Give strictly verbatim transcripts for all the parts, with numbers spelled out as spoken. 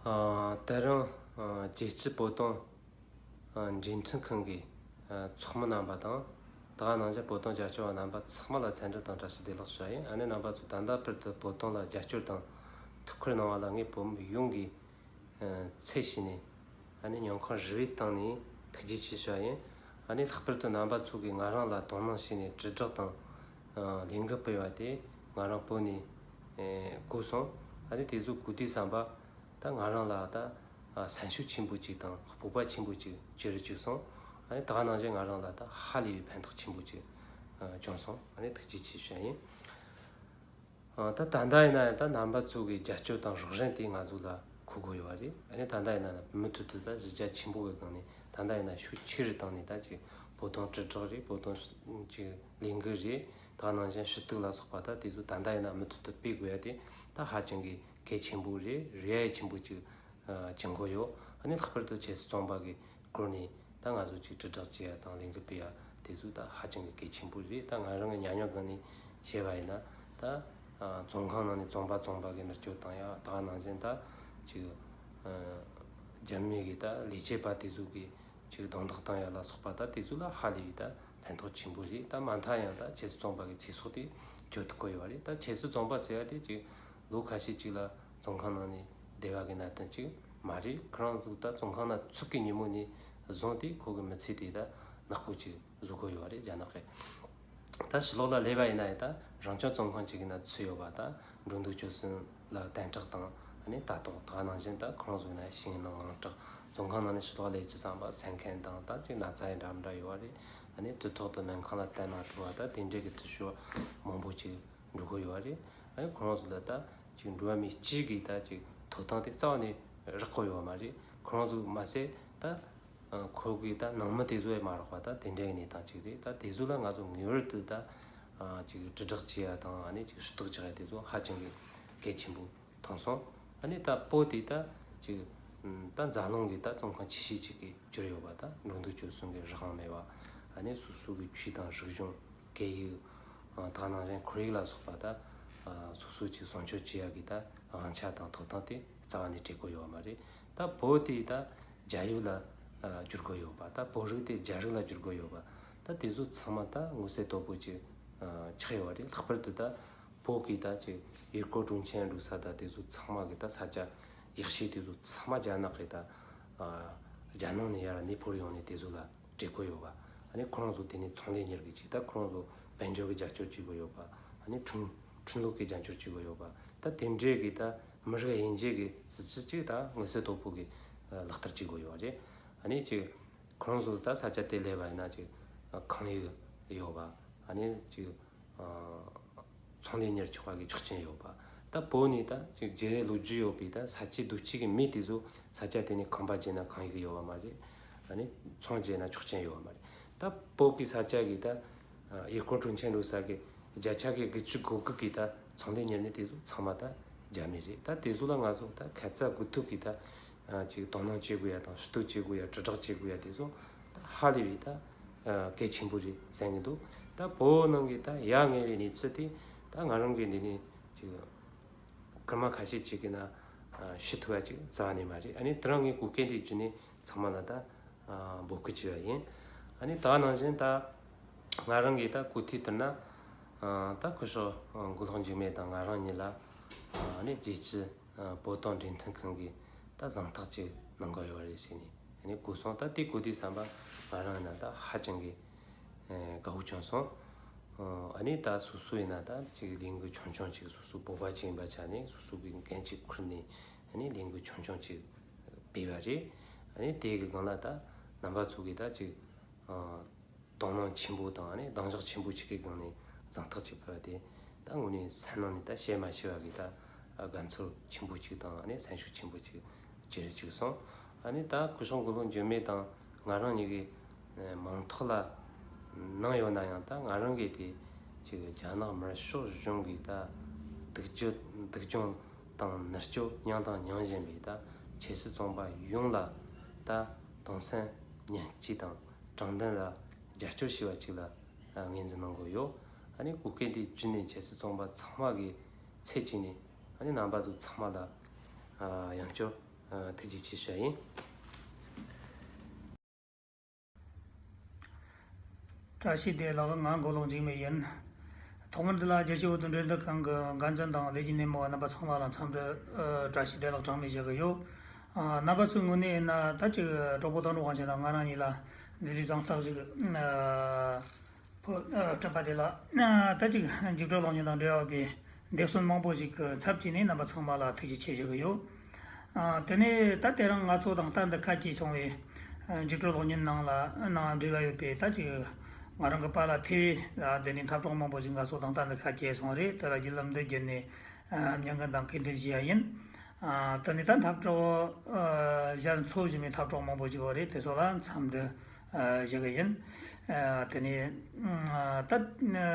ཨ། དེ་རིང་ཨ་རྒྱལ་སྤྱིའི་བོད་དོན་ཨ་འབྲེལ་མཐུད་ཁང་གི་ཨ་ཚོགས་མི་རྣམ་པ་དང་། ད་ག་ནང་བཞིན་བོད་དོན་རྒྱབ་སྐྱོར་བ་རྣམ་པ་ཚང་མ་ལ་འཚམས་འདྲི་དང་བཀྲ་ཤིས་བདེ་ལེགས་ཞུ་བ་ཡིན། ཨ་ནི་རྣམ་པ་ཚོས་ད་ལྟ་བར་དུ་བོད་དོན་ལ་རྒྱབ་སྐྱོར་དང་ཐུགས་ཁུར་གནང་བ་ལ་ངས་བོད་མི་ཡོངས་ཀྱི་ཚབ་བྱས་ནས། ཨ་ནི་སྨྱུང་ཁང་རིམ་པའི་སྟེང་ནས་ཐུགས་རྗེ་ཆེ་ཞུ་བ་ཡིན། ཨ་ནི་ལྷག་པར་དུ་རྣམ་པ་ཚོ་གིས་ང་རང་ལ་དོ་སྣང་བྱས་ནས་དྲིལ་བསྒྲགས་དང་ལས་འགུལ་སྤེལ་བ་དེ་ང་རང་བོད་ནས་གོ་སོང་། ཨ་ནི་དེ་ཚོ་གོ་དུས་ཙམ་པ་ད་ང་རང་ལ་ད་སེམས་ཤུགས་ཆེན་པོ་ཅིག་དང་སྤོབས་པ་ཆེན་པོ་ཅིག་སྐྱེ་རུ་བཅུག་སོང་། ཨ་ནི་ད་ག་ནང་བཞིན་ང་རང་ལ་ད་ཧ་ལས་པའི་ཕན་ཐོགས་ཆེན་པོ་ཅིག་བྱུང་སོང་། ཨ་ནི་ཐུགས་རྗེ་ཆེ་ཞུ་བ་ཡིན། ཨ། ད་ད་ལྟ་ཡིན་ན་ཡང་ད་རྣམ་པ་ཚོ་གི་རྒྱབ་སྐྱོར་དང་རོགས་རམ་དེ་ང་ཚོ་ལ་མཁོ་དགོས་ཡོད་པ་རེད། ཨ་ནི་ད་ལྟ་ཡིན་ན་མུ་མཐུད་དུ་ད་གཞི་རྒྱ་ཆེན་པོ་གི་སྒང་ནས་ད་ལྟ་ཡིན་ན་ཤུགས་ཆེ་རུ་བཏང་ནས། ད་ཅིག་བོད་དོན་དྲིལ་བསྒྲགས་རེད། བོད་དོན་ཅིག་ལས་འགུལ་རེད། ད་ག་ནང་བཞིན་ཞུ་གཏུག་ལ་སོགས་པ་ད་དེ་ཚོ་ད་ལྟ་ཡིན་ན་མུ་མཐུད་དུ་སྤེལ་དགོས་ཡ་དེ་ད་ཧ་ཅང་གི་གལ་ཆེན་པོ་རེད། རེ་བ་ཡ་ཆེན་པོ་ཅིག་ཨ་བྱེད་དགོས་ཡོད། ཨ་ནི་ལྷག་པར་དུ་ཆབ་སྲིད་བཙོན་པ་གི་སྐོར་ནས་ད་ང་ཚོ་ཅིག་དྲིལ་བསྒྲགས་བྱེད་ཡ་དང་ལས་འགུལ་སྤེལ་ཡ་དེ་ཚོ་ད་ཧ་ཅང་གི་གལ་ཆེན་པོ་རེད། ད་ང་རང་གི་ཉམས་མྱོང་སྒང་ནས་བཤད་པ་ཡིན་ན། ད་ཨ་བཙོན་ཁང་ནང་ནས་བཙོན་པ་བཙོན་པ་གི་མནར་གཅོད་བཏང་ཡ། ད་ག་ནང་བཞིན་ད་ཅིག་ཨ་རྒྱ་མི་གི་ད་ལས་བྱེད་པ་དེ་ཚོ་གི་ཅིག་རྡུང་རྡེག་བཏང་ཡ་ལ་སོགས་པ་ད་དེ་ཚོ་ལ་ཧ་ལས་པའི་ད་ཕན་ཐོགས་ཆེན་པོ་རེད། ད་མ་མཐའ་ཡང་ད་ཆབ་སྲིད་བཙོན་པ་གི་ཚེ་སྲོག་དེ་གཅོད་ཐུབ་ཀྱི་ཡོད་རེད། ད་ཆབ་སྲིད་བཙོན་པ་ཟེར་ཡ་དེ་ཅིག་ལོ་ཁ་ཤས་ཅིག་ལ་བཙོན་ཁང་ནང་ནས་བསྡད་པ་གི་གནད་དོན་ཅིག་མ་རེད། ཁོ་རང་ཚོ་ད་བཙོན་ཁང་ནང་ཚུད་ཀྱི་ཉིན་མོ་ནས་བཟུང་སྟེ་ཁོ་གི་མི་ཚེ་དེ་ད་ནག་པོ་ཅིག་བཟོ་གི་ཡོད་རེད། རྒྱ་ནག་གིས་ད་ཕྱི་ལོགས་ལ་སླེབས་པ་ཡིན་ན་ཡང་ད་རང་སྐྱོང་བཙོན་ཁང་ཅིག་གི་ནང་ཚུད་ཡོད་པ། ད་འགྲོ་འདུག་སྤྱོད་གསུམ་ལ་དམ་དྲག་དང་། ཨ་ནི་ལྟ་རྟོག། ད་ག་ནང་བཞིན་ད་ཁོ་རང་ཚོ་ཡིན་ན་ཤེས་ཡོན་དང་དངངས་སྐྲག། བཙོན་ཁང་ནང་ནས་ཕྱི་ལོགས་སླེབས་ཀྱི་བསམ་པ་སེམས་ཁམས་དང་ད་ཅིག་ན་ཚ་ཡི་འདྲ་མི་འདྲ་ཡོད་རེད། ཨ་ནི་དུས་ཐོག་ཏུ་སྨན་ཁང་ལ་བསྟན་མ་ཐུབ་པ། ད་དེ་འདྲས་ཀྱི་འཐུས་ཤོར་མང་པོ་ཅིག་འགྲོ་གི་ཡོད་རེད། ཨ་ནི་ཁོ་རང་ཚོ་ལ་ད་ཅིག་འགྲོ་བ་མིའི་སྤྱི་གི་ད་ཅིག་ཐོབ་ཐང་དེ་རྩ་བ་ནས་རག་གི་ཡོད་མ་རེད། ཁོ་རང་ཚོ་མ་ཟད་ད་ཨ་ཁོ་གི་ད་ནང་མི་དེ་ཚོ་ཡང་མ་རག་པ་ད་དེ་འདྲའི་གནས་སྟངས་ཅིག་རེད། ད་དེ་ཚོ་ལ་ང་ཚོ་ངེས་པར་དུ་ད་ཨ་ཅིག་དྲིལ་བསྒྲགས་བྱེད་ཡ་དང་། ཨ་ནི་ཅིག་ཞུ་གཏུག་བྱེད་ཡ་དེ་ཚོ་ཧ་ཅང་གི་གལ་ཆེན་པོ་མཐོང་སོང་། ཨ་ནི་ད་བོད་དེ་ད་ཅིག་ད་འཛམ་གླིང་གི་ད་བཙོན་ཁང་ཆེ་ཤོས་ཅིག་གི་གྱུར་ཡོད་པ། ད་འགྲོ་འདུག་སྤྱོད་གསུམ་གི་རང་དབང་མེད་པ། ཨ་ནི་སོ་སོ་གི་ཆོས་དང་རིག་གཞུང་། སྐད་ཡིག། ཨ་ད་ག་ནང་བཞིན་ཁོར་ཡུག་ལ་སོགས་པ་ད་ཨ་སོ་སོ་ཅིག་སྲུང་སྐྱོབ་བྱེད་ཡ་གི་ད་དབང་ཆ་དང་ཐོབ་ཐང་དེ་རྩ་བ་ནས་སྤྲད་གི་ཡོད་མ་རེད། ད་བོད་དེ་ད་རྒྱ་ཡུལ་ལ་ཨ་བསྒྱུར་གི་ཡོད་པ། ད་བོད་རིགས་དེ་རྒྱ་རིགས་ལ་བསྒྱུར་གི་ཡོད་པ། ད་དེ་ཚོ་ཚང་མ་ད་མངོན་གསལ་དོད་པོ་ཅིག་ཨ་ཆགས་ཡོད་རེད། ལྷག་པར་དུ་ད་བོད་ཀྱི་ད་ཅིག་ཡུལ་སྐོར་སྤྲོ་འཆམ་འགྲོ་ས་ད་དེ་ཚོ་ཚང་མ་གི་ད་ས་ཆ་ཡག་ཤོས་དེ་ཚོ་ཚང་མ་རྒྱ་ནག་གི་ད་ཨ་རྒྱ་ནང་ནས་ཡར་གནས་སྤོར་ཡོང་ནས་དེ་ཚོ་ལ་སྤྲད་གི་ཡོད་པ། ཨ་ནི་ཁོ་རང་ཚོ་དེ་ནས་ཚོང་ལས་གཉེར་གི་ཅིག་ད་ཁོ་རང་ཚོ་དཔལ་འབྱོར་གི་རྒྱབ་སྐྱོར་བྱེད་གི་ཡོད་པ། ཨ་ནི་ཁྲིམས་ཁྲིམས་ལུགས་ཀྱི་རྒྱབ་སྐྱོར་བྱེད་གི་ཡོད་པ། ད་དེ་འདྲའི་གི་ད་མི་རིགས་དབྱེ་འབྱེད་གི་སྲིད་ཇུས་ཅིག་ད་མངོན་གསལ་དོད་པོ་གི་ལག་བསྟར་བྱེད་གི་ཡོད་རེད། ཨ་ནི་ཅིག་ཁོ་རང་ཚོ་ད་ས་ཆ་དེ་སླེབས་པ་ཡིན་ན་ཅིག་ཁང་ཡིག་ཡོད་པ། ཨ་ནི་ཅིག་ཨ་ཚོང་ལས་གཉེར་ཆོག་པ་གི་ཆོག་མཆན་ཡོད་པ། ད་བོད་ནས་ད་ཅིག་བརྗེ་རེས་ལོ་རྒྱུས་ཡོད་པའི་ད་ས་སྐྱེས་རྡོ་སྐྱེས་ཀྱི་མི་དེ་ཚོ་ས་ཆ་དེ་ནས་ཁང་པ་བརྗེས་ན་ཁང་ཡིག་ཡོད་པ་མ་རེད། ཨ་ནི་ཚོང་བརྗེས་ན་ཆོག་མཆན་ཡོད་པ་མ་རེད། ད་བོད་ཀྱི་ས་ཆ་གི་ད་ཨ་ཡུལ་སྐོར་སྤྲོ་འཆམ་འགྲོ་ས་གི་བརྒྱ་ཆ་གི་དགུ་བཅུ་གོ་དགུ་གི་ད་ཚོང་ལས་གཉེར་མི་དེ་ཚོ་ཚང་མ་ད་རྒྱ་མི་རེད། ད་དེ་ཚོ་ལ་ང་ཚོ་ད་ཁ་ཚ་དགོས་གཏུགས་གི་ད་ཨ་ཅིག་དོ་སྣང་བྱེད་དགོས་ཡ་དང་ཞུ་གཏུག་བྱེད་དགོས་ཡ་དྲིལ་བསྒྲགས་བྱེད་དགོས་ཡ་དེ་ཚོ་ད་ཧ་ལས་པའི་ད་ཨ་གལ་ཆེན་པོ་རེད་བསམ་གི་འདུག་ད་བོད་ནང་གི་ད་ཡ་ང་བའི་གནས་ཚུལ་དེ་ད་ང་རང་གི་འདི་ནས་ཅིག་སྐར་མ་ཁ་ཤས་ཅིག་གི་ནང་ཨ་ཞུ་ཐུབ་ཡ་ཅིག་རྩ་བ་ནས་མ་རེད། ཨ་ནི་དེ་རིང་ངས་གོ་སྐབས་འདི་བརྒྱུད་ནས་ཚང་མ་ལ་ད་ཨ་འབོད་སྐུལ་བྱས་པ་ཡིན། ཨ་ནི་ད་ནང་བཞིན་ད་ང་རང་གི་ད་གོ་ཐོས་ལྟར་ན། ཨ་ད་སྐུ་ཞབས་ཨ་མགོན་གློག་འགྱུར་མེད་དང་ང་རང་གཉིས་ལ་ཨ་ནི་རྒྱལ་སྤྱི་ཨ་བོད་དོན་འབྲེལ་མཐུད་ཁང་གིས་ད་གཟེངས་རྟགས་ཅིག་གནང་གི་ཡོད་རེད་ཟེར་ནས་ཨ་ནི་གོ་སོང་། ད་དེ་གོ་དུས་ཙམ་པ་ང་རང་ཡིན་ན་ད་ཧ་ཅང་གི་ཨ་དགའ་བོ་བྱུང་སོང་། ཨ་ནི་ད་སོ་སོ་ཡིན་ན་ད་ཅིག་ལས་འགུལ་ཆུང་ཆུང་ཅིག་སོ་སོ་བོད་པ་ཅིག་ཡིན་པ་ཆ་ནས་སོ་སོ་གི་འགན་ཅིག་ཁུར་ནས་ཨ་ནི་ལས་འགུལ་ཆུང་ཆུང་ཅིག་སྤེལ་བ་རེད། ཨ་ནི་དེ་གི་སྒང་ལ་ད་རྣམ་པ་ཚོ་གིས་ད་ཅིག་ཨ་དོ་སྣང་ཆེན་པོ་དང་ཨ་ནི་གདེང་འཇོག་ཆེན་པོ་ཅིག་གི་སྒང་ནས་གཟེངས་རྟགས་ཅིག་ཕུལ་བ་དེ་ད་དངོས་གནས་སེམས་ནང་ནས་ད་བཤད་མ་ཤེས་པ་གི་ད་དགའ་ཚོར་ཆེན་པོ་ཅིག་དང་ཨ་ནི་སེམས་ཤུགས་ཆེན་པོ་ཅིག་སྐྱེ་རུ་བཅུག་སོང་། ཨ་ནི་ད་སྐུ་ཞབས་མགོན་གློག་འགྱུར་མེད་དང་ང་རང་གཉིས་ཀྱི་མིང་ཐོག་ལ་གནང་ཡོད་ན་ཡང་ད་ང་རང་གིས་དེ་ཅིག་རྒྱ་ནག་དམར་ཤོག་གཞུང་གི་ད་སྡུག་སྦྱོང་སྡུག་སྦྱོང་དང་མནར་གཅོད་མྱངས་དང་མྱང་བཞིན་པའི་ད་ཆབ་སྲིད་བཙོན་པ་ཡོངས་ལ་ད་གདུང་སེམས་མཉམ་སྐྱེད་དང་། དྲང་བདེན་ལ་རྒྱབ་སྐྱོར་བྱས་པ་ཅིག་ལ་ངོས་འཛིན་གནང་དགོས་ཡོད། ཨ་ནི་གོ་སྐབས་འདི་བརྒྱུད་ནས་ཆབ་སྲིད་བཙོན་པ་ཚང་མ་གི་ཚབ་བྱས་ནས་ཨ་ནི་རྣམ་པ་ཚོ་ཚང་མ་ལ་ཡང་བསྐྱར་ ཐུགས་རྗེ་ཆེ་ཞུ་ཡ་ཡིན། བཀྲ་ཤིས་བདེ་ལེགས། ང་མགོ་ལོག་འཇིགས་མེད་ཡིན། ཐོག་མར་འདི་ལ་རྒྱལ་སྤྱི་བོད་དོན་འབྲེལ་མཐུད་ཁང་གི་འགན་འཛིན་དང་ལས་ཀྱི་སྣེ་མོ་བ་རྣམ་པ་ཚང་མ་ལ་འཚམས་འདྲི་ཨ་བཀྲ་ཤིས་བདེ་ལེགས་གྲངས་མེད་ཞུ་གི་ཡོད། ཨ་རྣམ་པ་ཚོའི་ངོས་ནས་ཡིན་ན་ད་ཅིག་གྲོགས་པོ་དོན་གྲུབ་དབང་ཆེན་དང་ང་རང་གཉིས་ལ་འདི་རིགས་གཟེངས་རྟགས་ཤིག་ཨ་ཕུལ་ཨ་སྤྲད་པ་དེ་ལ་ཨ་ད་ཅིག་འཇིགས་བྲལ་གློག་བརྙན་དང་འབྲེལ་བ་ཡོད་པའི་འདས་གསོན་མང་པོ་ཞིག་གི་ཚབ་བྱས་ནས་རྣམ་པ་ཚང་མ་ལ་ཐུགས་རྗེ་ཆེ་ཞུ་གི་ཡོད། ཨ་དེ་ནས་ད་དེ་རིང་ང་ཚོ་དང་ལྟ་འདི་ཁ་གྱེས་སོང་བའི་ཨ་འཇིགས་བྲལ་གློག་བརྙན་ནང་ལ་ནང་འབྲེལ་བ་ཡོད་པའི་ད་ཅིག་ང་རང་གི་པཱ་ལགས་ཐེ་བའི་ཨ་དེ་ནས་འཐབ་གྲོགས་མང་པོ་ཞིག་ང་ཚོ་དང་ལྟ་འདི་ཁ་གྱེས་སོང་རེད། དེ་ལ་བརྒྱུད་ལམ་འདི་བརྒྱུད་ནས་ཨ་མྱ་ངན་དང་གུས་འདུད་ཞུ་ཡ་ཡིན། ཨ་དེ་ནས་ད་འཐབ་གྲོགས་ཨ་ཞལ་འཚོ་བཞིན་པའི་འཐབ་གྲོགས་མང་པོ་ཞིག་ཡོད་རེད། དེ་ཚོ་ལ་འཚམས་འདྲི་ཨ་ཞུ་གི་ཡིན། ཨ་དེ་ནས་ཨ་ད་ཨ་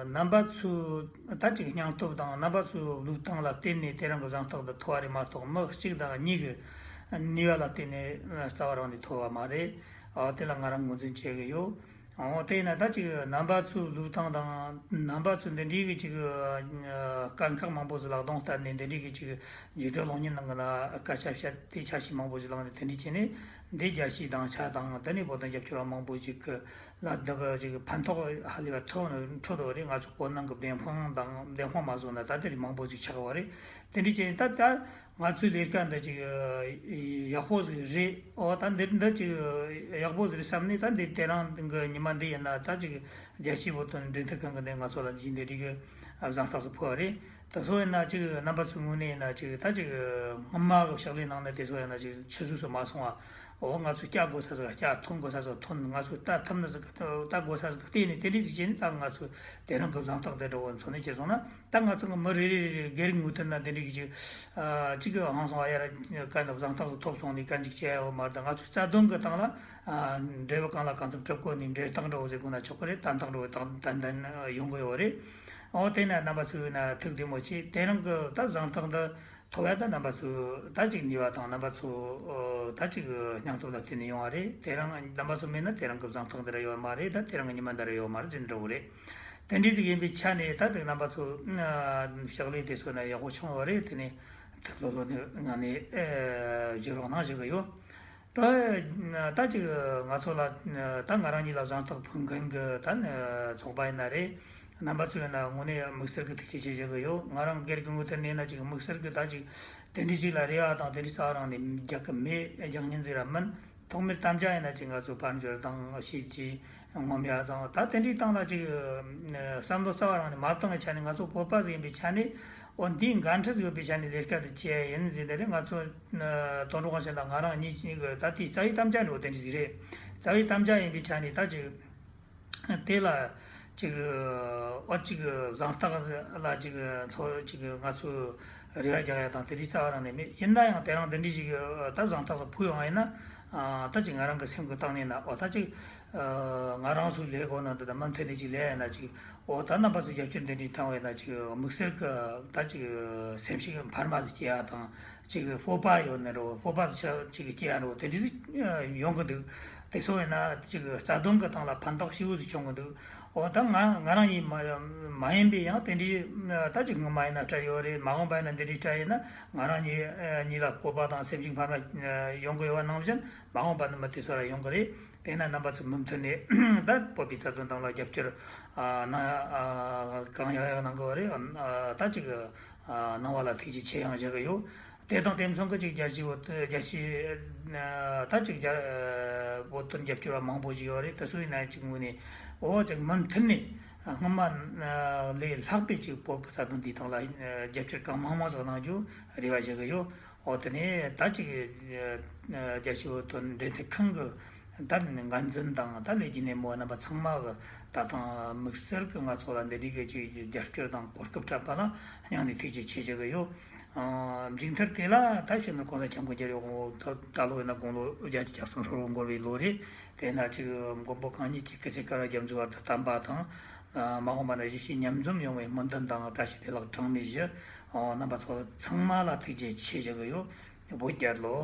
རྣམ་པ་ཚོའི་ད་ཅིག་སྙིང་སྟོབས་དང་རྣམ་པ་ཚོའི་བློས་བཏང་ལ་བརྟེན་ནས་དེ་རིང་གི་གཟེངས་རྟགས་འདི་ཐོབ་པ་རེད་མ་གཏོགས་མི་གཅིག་དང་གཉིས་ཀྱི་ནུས་པ་ལ་བརྟེན་ནས་རྩ་བ་རང་ནས་ཐོབ་པ་མ་རེད། ཨ་དེ་ལ་ང་རང་ངོས་འཛིན་བྱེད་ཀྱི་ཡོད། འོ་དེ་ཡིན་ན་ད་ཅིག་རྣམ་པ་ཚོའི་བློས་བཏང་དང་རྣམ་པ་ཚོའི་འདི་འདྲའི་གི་ཅིག་ཨ་དཀའ་ཁག་མང་པོ་ཞིག་ལ་གདོང་གཏད་ནས་འདི་འདྲའི་གི་ཅིག་འཇིགས་བྲལ་གློག་བརྙན་ནང་གི་ལ་སྐད་ཆ་བཤད་དེ་འཆར་གཞི་མང་པོ་ཞིག་བླངས་ནས་དེ་འདྲའི་བྱས་ནས་འདི་རྒྱལ་སྤྱི་དང་ཆ་དང་དེ་ནས་བོད་དོན་རྒྱབ་སྐྱོར་བ་མང་པོ་ཞིག་གི་ལ་འདི་གི་ཅིག་ཕན་ཐོགས་ཧ་ལས་པ་ཐོག་ནས་འཕྲོད་འདུག་རེད། ང་ཚོ་བོད་ནང་གི་བདེན་དཔང་དང་བདེན་དཔང་མ་བཟོ་ན་ད་དེ་རིགས་མང་པོ་ཞིག་ཆགས་པ་རེད། དེ་འདྲའི་བྱས་ནས་ད་ད། ང་ཚོའི་ལས་ཀ་འདི་ཅིག་ཡག་པོ་ཞིག་རེད། ཨོ་ད་འདི་འདི་ཅིག་ཡག་པོ་ཞིག་རེད་བསམ་ནས་ད་འདི་དེ་རིང་གི་ཉི་མ་འདི་ཡིན་ན་ད་ཅིག་རྒྱལ་སྤྱིའི་བོད་དོན་འབྲེལ་མཐུད་ཁང་གི་ནས་ང་ཚོ་ལ་ཅིག་འདི་འདྲའི་གི་གཟེངས་རྟགས་སུ་ཕུལ་བ་རེད། ད་སོ་ཡིན་ན་ཅིག་རྣམ་པ་ཚོའི་ངོས་ནས་ཡིན་ན་ཅིག་ད་ཅིག་སྔོན་མ་གི་ཕྱག་ལས་གནང་ནས་དེ་ཚོ་ཡིན་ན་ཅིག་ཆུད་ཟོས་སུ་མ་སོང་བ། ཨོ་ང་ཚོས་བསྐྱལ་དགོས་ས་ཟིག་བསྐྱལ། ཐོན་དགོས་ས་ཟིག་ཐོན། ང་ཚོས་ལྟ་ཐུབ་ནི་ཟིག་ལྟ་དགོས་ས་ཟིག་བལྟས་ནས་དེ་འདྲའི་ཅིག་བྱས་ནས་ད་ང་ཚོས་དེ་རིང་གི་གཟེངས་རྟགས་འདི་འདྲ་བོ་འཚོལ་ནས་ཁྱེར་སོང་ན། ད་ང་ཚོ་གི་མི་རེ་རེ་རེ་རེ་སྒེར་ངོས་ཐད་ན་དེ་འདྲའི་གི་ཅིག་ཨ་གཅིག་གི་ཧང་སང་བ་ཡ་ར་ག་འདྲ་གཟེངས་རྟགས་སུ་ཐོབ་སོང་ནས་ག་འཇིག་བྱས་ཡོད་མ་རེད། ད་ང་ཚོའི་རྩ་དོན་གི་སྟེང་ལ་ཨ་འབྲས་བུ་གང་ལ་གང་འཚམ་གྲུབ་དགོས་ནས་འབྲས་རྟགས་འདྲ་བོ་ཟེར་དགོས་ན་ཆོག་གི་རེད། དན་རྟགས་འདྲ་བོ་ཏན་ཏན་ཡོང་གི་ཡོད་རེད། འོ་དེ་ན་རྣམ་པ་ཚོས་ན་ཐུགས་བདེ་མོ་བྱེད། དེ་རིང་གི་ད་གཟེངས་རྟགས་འདི་ཐོབ་ཡ་ད་རྣམ་པ་ཚོའི་ད་ཅིག་ནུས་པ་དང་རྣམ་པ་ཚོའི་ད་ཅིག་སྙིང་སྟོབས་ལ་བརྟེན་ནས་ཡོང་བ་རེད། དེ་རིང་རྣམ་པ་ཚོ་མེད་ན་དེ་རིང་གི་གཟེངས་རྟགས་འདི་ར་ཡོད་མ་རེད། ད་དེ་རིང་གི་ཉི་མ་འདི་ར་ཡོད་མ་རེད་ཟེར་འདྲ་བོ་རེད། དེ་འདྲའི་ཟིག་ཡིན་པའི་ཆ་ནས་ད་དེ་རྣམ་པ་ཚོ་ཕྱག་ལས་དེ་ཚོ་ན་ཡག་པོ་བྱུང་བ་རེད། དེ་ནས་ཐུགས་ལྷོད་ལྷོད་ནས་ངང་ནས་བཞུགས་རོགས་གནང་ཞུ་གི་ཡོད། ད་ད་ཅིག་ང་ཚོ་ལ་ད་ང་རང་ཉིད་ལ་གཟེངས་རྟགས་ཕུལ་མཁན་གྱི་ད་ཚོགས་པ་ཡིན་ན་རེད། རྣམ་པ་ཚོས་ན་དངོས་གནས་དམིགས་བསལ་གྱི་ཐུགས་རྗེ་ཆེ་ཞུ་གི་ཡོད། ང་རང་སྒེར་གྱི་ངོས་ཐད་ནས་ན་ཅིག་དམིགས་བསལ་གྱི་ད་ཅིག་དེ་འདྲའི་ཞིག་ལ་རེ་བ་དང་དེ་འདྲའི་རྩ་བ་རང་ནས་རྒྱག་གི་མེད། རྒྱག་མྱོང་ཟིག་ར་མིན། ཐོག་མར་དམ་བཅའ་ཡིན་ན་ཅིག་ང་ཚོ་དཔལ་འབྱོར་དང་ཤེས་བྱའི་ངོམ་ཡ་ཚང་ད་དེ་འདྲའི་སྟེང་ལ་ཅིག་བསམ་བློ་རྩ་བ་རང་ནས་མ་བཏང་བའི་ཆ་ནས། ང་ཚོ་བོད་པ་ཟིག་ཡིན་པའི་ཆ་ནས་འོ་འདིའི་འགན་འཁྲི་ཡོད་པའི་ཆ་ནས་ལས་ཀ་དེ་བྱས་ཡིན་ཟེར། དེ་རིང་ང་ཚོ་དོན་གྲུབ་དབང་ཆེན་དང་ང་རང་གཉིས་ཀྱི་ད་དེའི་རྩ་བའི་དམ་བཅའ་འདྲ་བོ་དེ་འདྲ་ཟིག་རེད། རྩ་བའི་དམ་བཅའ་ཡིན་པའི་ཆ་ནས་ད་ཅིག་དེ་ལ་ཅིག་ཨོ་ཅིག་གཟེངས་རྟགས་ལ་ཅིག་ཚོ་ཅིག་ང་ཚོས་རེ་བ་རྒྱག་ཡ་དང་དེ་འདྲའི་རྩ་བ་རང་ནས་མེད། ཡིན་ན་ཡང་དེ་རིང་དེ་འདྲའི་ཞིག་ད་གཟེངས་རྟགས་སུ་ཕུལ་ཡོང་བ་ཡིན་ན། ད་ཅིག་ང་རང་གི་སེམས་ཀྱི་གཏིང་ནས་ན་ཨོ་ད་ཅིག་ང་རང་ཚོའི་ལས་སྒོ་ནང་དུ་ད་མུ་མཐུད་ནས་ཅིག་ལས་ཡ་ན་ཅིག་ཨོ་ད་རྣམ་པ་ཚོའི་རྒྱབ་སྐྱོར་འདི་འདྲའི་བཏང་བས་ན་ཅིག་དམིགས་བསལ་གྱི་ད་ཅིག་སེམས་ཤུགས་འཕར་མ་ཟིག་སྐྱེ་ཡ་དང་། ཅིག་སྤོབས་པ་ཡོད་ནི་རོ། སྤོབས་པ་ཅིག་སྐྱེ་ཡ་རོ། དེ་འདྲ་ཟིག་ཡོང་གི་འདུག་དེ་སོང་བས་ན་ཅིག་རྩ་དོན་གྱི་སྟེང་ལ་ཕན་ཐོགས་ཞེ་པོ་ཟིག་བྱུང་གི་འདུག་ཨོ་ད་ང་ང་རང་ཉིད་མ་མ་ཡིན་པའི་ཡང་དེ་འདྲའི་ད་ཅིག་སྔོན་མ་ཡིན་ན་སྤྲད་ཡོད་རེད། མ་འོངས་པ་ཡིན་ན་འདི་འདྲའི་སྤྲད་ཡིན་ན་ང་རང་ཉིད་ཉིད་ལ་སྤོབས་པ་དང་སེམས་ཤུགས་འཕར་མ་ཡོང་གི་ཡོད་པ་ནང་བཞིན་མ་འོངས་པ་ནི་མི་དེ་ཚོ་ལ་ཡོང་གི་རེད། དེས་ན་རྣམ་པ་ཚོ་མུ་མཐུད་ནས་ད་བོད་པའི་རྩ་དོན་སྟེང་ལ་རྒྱབ་སྐྱོར་ཨ་གནང་ཨ་གང་ཡག་ཡག་གནང་གི་ཡོད་རེད། ཨ་ད་ཅིག་ཨ་གནང་བ་ལ་ཐུགས་རྗེ་ཆེ་ཡང་ཞུ་གི་ཡོད། དེ་དང་དེ་མཚུངས་ཀྱི་ཅིག་རྒྱལ་སྤྱིའི་བོད་རྒྱལ་སྤྱི་ཨ་ད་ཅིག་རྒྱ་ཨ་བོད་དོན་རྒྱབ་སྐྱོར་བ་མང་པོ་ཞིག་ཡོད་རེད། དེ་ཚོ་ཡིན་ན་ཅིག་ངོས་ནས་འོ་ཅིག་མུ་མཐུད་ནས་སྔོན་མ་ལས་ལྷག་པའི་ཅིག་བོད་ཀྱི་རྩ་དོན་འདིའི་ཐོག་ལ་རྒྱབ་སྐྱོར་གང་མང་མང་ཞིག་གནང་རྒྱུ་རེ་བ་ཞུ་གི་ཡོད། འོ་དེ་ནས་ད་ཅིག་རྒྱལ་སྤྱིའི་བོད་དོན་འབྲེལ་མཐུད་ཁང་གི་ད་འགན་འཛིན་དང་ད་ལས་ཀྱི་སྣེ་མོ་རྣམ་པ་ཚང་མ་གི་ད་ཐེངས་དམིགས་བསལ་གྱི་ང་ཚོ་ལ་འདི་འདྲའི་གི་ཅིག་རྒྱབ་སྐྱོར་དང་གོ་སྐབས་སྤྲད་པ་ལ་སྙིང་ནས་ཐུགས་རྗེ་ཆེ་ཞུ་གི་ཡོད། མཇུག་མཐར་དེ་ལ་ད་གཞོན་ནུ་གོང་ས་སྐྱབས་མགོན་རྒྱལ་བའི་དབང་པོ་ད་ད་ལོ་ཡིན་ན་དགུང་ལོ་བརྒྱད་ཅུ་གྱ་གསུམ་ཧྲིལ་བོ་འགོར་བའི་ལོ་རེད། དེས་ན་ཅིག་མགོན་པོ་གང་ཉིད་ཀྱི་སྐུ་ཚེ་བསྐལ་བརྒྱར་འཛུགས་པར་དུ་བསྟན་པ་དང་། མ་འོངས་པ་ན་གཞིས་བྱེས་མཉམ་འཛོམས་ཡོང་བའི་སྨོན་འདུན་དང་བཀྲ་ཤིས་བདེ་ལེགས་གྲངས་མེད་ཞུ། རྣམ་པ་ཚོ་ཚང་མ་ལ་ཐུགས་རྗེ་ཆེ་ཞུ་གི་ཡོད། བོད་རྒྱལ་ལོ།